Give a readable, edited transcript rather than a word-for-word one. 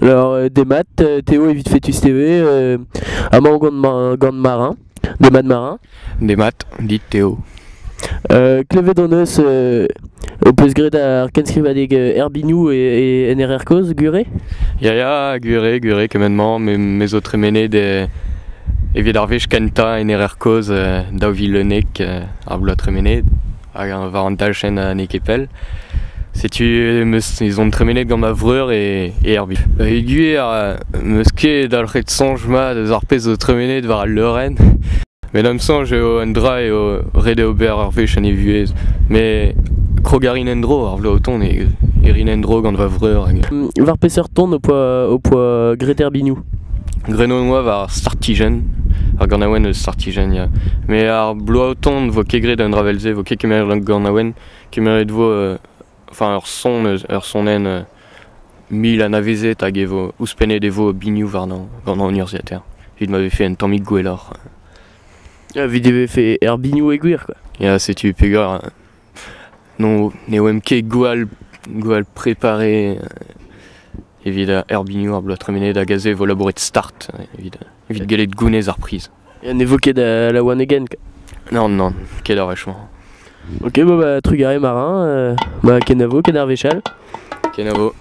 Alors, demat, Théo evit Fetus TV, amañ gant, gant Marin, demat Marin. Demat, dit Théo. Klevet hon eus ho peus graet ar kenskrivadeg Herbignoù e, e NRR kozh, Gure? Ya, ya, Gure, Gure, kement-mañ, me, me zo tremenet evit ar wech kentañ en Erer kozh 2011 ar bloaz tremenet, hag war an dachenn n'eo ket pell. Setu meus ez on tremenet gant ma vreur e, e Erbi. Gwir, 'meus ket dalc'het soñj mat eus ar pezh zo tremenet war al leurenn. Met da'm soñj eo un dra eo ret eo ober ur wech en e vuhez. Mais krog a rin en-dro ar vloaz o tont e, e rin en-dro gant va vreur. Hag... War peseurt ton ho poa, ho poa graet Herbignoù? Graet on oa war Startijenn, ar ganaouenn eus Startijenn, ya. Mais ar bloaz o tont vo ket graet un dra 'vel-se, vo ket kemeret ur ganaouenn, kemeret vo enfin ur son eus ur sonenn mil anavezet hag e vo ouzhpennet e vo binioù warnañ gant an urzhiataer evit ma vefe un tammig gwelloc'h. Ya, evit e vefe er binioù e gwir quoi. Ya, setu peogwir non ne oemp ket gwall gwall préparé evit ar binioù ar bloaz tremenet hag aze e vo labouret start evit evit gellet gounez ar priz. Ya, ne vo ket la one again quoi. Non, non, ket ar wech-mañ. Ok, bon bah trugarez marin, bah kenavo, ken ar wech all. Kenavo.